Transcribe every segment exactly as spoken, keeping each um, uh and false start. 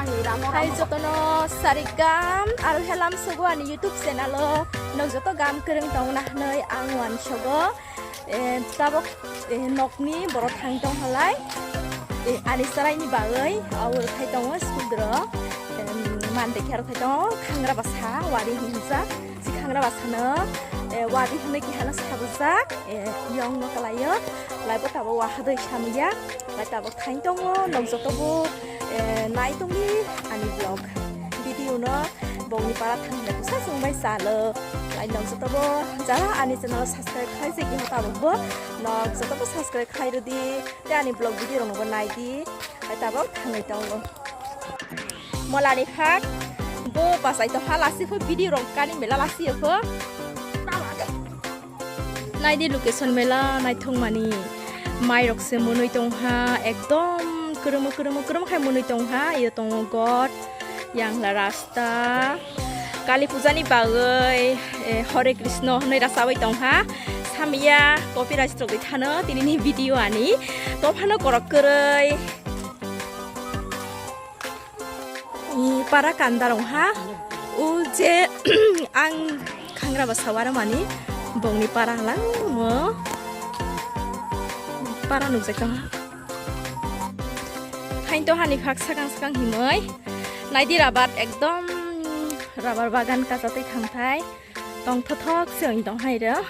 Hai jotono sarigam aro helam sogo ani YouTube channel o, nok joto gam kwrwng tongna hwnwi ang uansogo. Eh, tabok, eh, nokni borok thang tong halai. Eh, ani chwraini bagwi abo khai tongo school doro. Em, mande khe aro khai tongo khangra basa wari hinsa. Si khangra basano, eh, wari hinwi kihano sabujak, eh, yong no kalaio. Laibo tabok wahadoi samya. Lai tabok thang tongo, nok joto bo, eh, nai tongdi ani vlog. Video no bongni para thang le kusa sung bai salo. Lai nok joto bo jara ani channel subscribe khai se kiho tabok bo. Nok joto bo subscribe khai rwdi. Te ani vlog video rok no bo nai di. Lai tabok thangwi tongo. Molani phak bo bachai to ha lasi pho video rok kani mela lasi pho. Naidi location mela naithok mani mai rok se monwi tong ha ekdom kwrwngmo kwrwngmo kwrwngmo khai monwi tong ha iyo tongo god yang la rasta kali puja ni bagwi eh, Hare Krishna hwnwi rasawi tong ha samya copyright rok thano tini ni video ani to phano korok kwrwi. Ni para kanda rong ha. O je ang khangra ba sawara mani bongni para lang mo. Para nukjak tong ha. Thain to hani phak sakang sakang himoi. Naidi rabat ekdom rabar bagan kachatwi thangthai. Tongthothok se wng tong hai rw.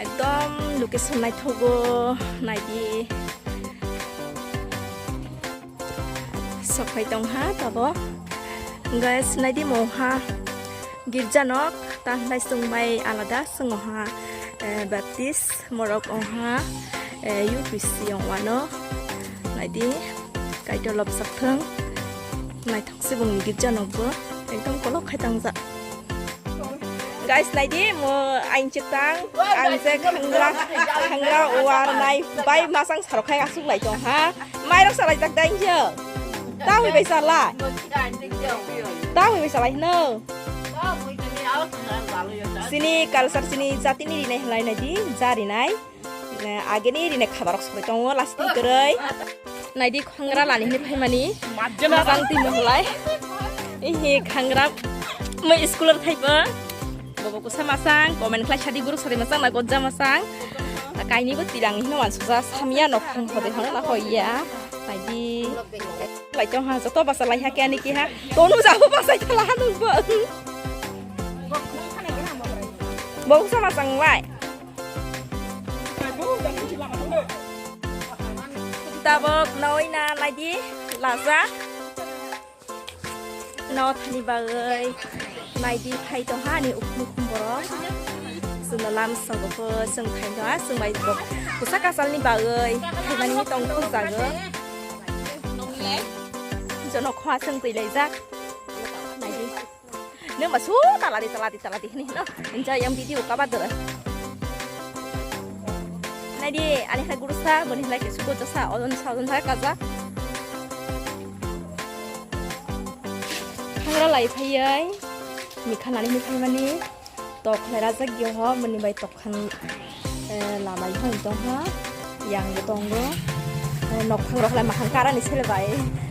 Ekdom location naithogo naidi. Sok phai tong ha tabo. Guys, naidi mo ha. Girja nok ta hnai sung bai alada sung ha. Eh, Baptist morok ong ha. Eh, U P C ong wano. Naidi. Kaitor lobsak thung. Naithok se bongni girja nokbo. Ekdom kolok khai tangjak. Guys, naidi mo ain chitang, ang je khangra, khangra war nai bai masang sarok khai asuk lai tong ha. Mairok salai jak dai je. Tawi bai salai. Tawi bai salai no. Sini culture sini jatini rinai halai naidi, ja rinai. Eh, ageni rine khabarok sori tongo lasting kwrwi. Naidi khangra lani hini phaimani. Majang twi mohlai. Ihi khangra mui school thaipa. Bobo kusa masang comment khlai sadi guru sori masang na gojja masang. Kaini bo tilang hino mansuja samya nok khang hode hono na hoya. Naidi. Lai tong ha joto basa lai ha kani ki ha. Tonu jabo basa thala ha nungbo. Bobo kusa masang lai. Tabok noi na naidi laja. No thani bagwi naidi phai tong ha ni ukhum ukhum borok. Chwngno lam sogo pho chwng thai tong ha chwng bai bok kusa kasal ni bagwi thaimani tong thung jago. Jono khwa chwng twi laijak. Naidi. Nung ba su taladi taladi taladi hini no. Enjoy yang video kabar dara. Naidi ani hai guru sa boni lai ke suko jasa odon sa odon sa kaja. Khangra lai phai ai. Mikha nani mikha mani. Tok lai rajak yo ho boni bai tok. Khan, eh, lamai hwn tong ha, yang bo tongo. Eh, nokphang rok lai mahang karani sele bai,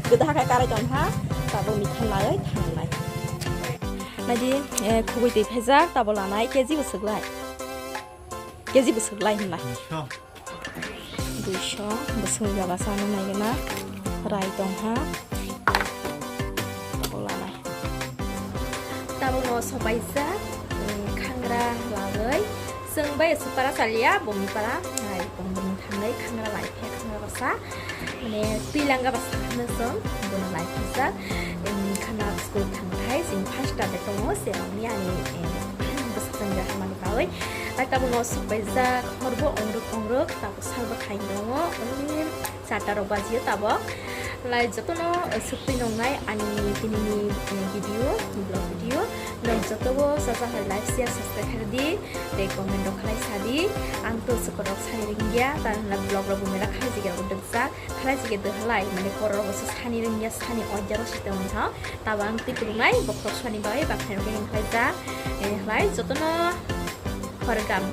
gwdha khe karai tong ha, tabuk ni khan lai thanglai. Naidi, eh, khugui twi phejak, tabuk lanai K G bo swklai. K G bo swklai hwnlai. Duiso. Duiso, bwswk jaba sana nai gana. Rai tong ha. Tabuk lanai. Tabuk no sopaijak, eh, khangra lagwi. Chwng bai se para chaliya, bongni para. Hai, bong bong thangnai khangra lai khe khangra basa. Mane twi langa basa hwnwi chwng bono lai khaijak. Em, khana school thangthai, chini first ta bai tongo, se rokni ani, em, bwsajwng hamani bagwi. Tai tabuk no sok paijak, hor bo ongrwk ongrwk, tabuk sal bo thai tongo. Em, Charta rok bajio tabok. Lai jotono suktwi nongnai ani tinini, eh, video, vlog video. Nong jotobo saja hai like, share, subscribe khaidi. Tei comment rok khlai sadi. Ang to sukorok sani ringya, tan na vlog rok bumela khlai jigya bo duksa. Khlai jigya dukhalai, mane korok rok sani ringya, sani ojaro sitong tho. Tabo ang twi kwrwngnai, bokhorok sani bagwi bakhnai rok khe khlaijak. Eh, khlai jotono hor gam.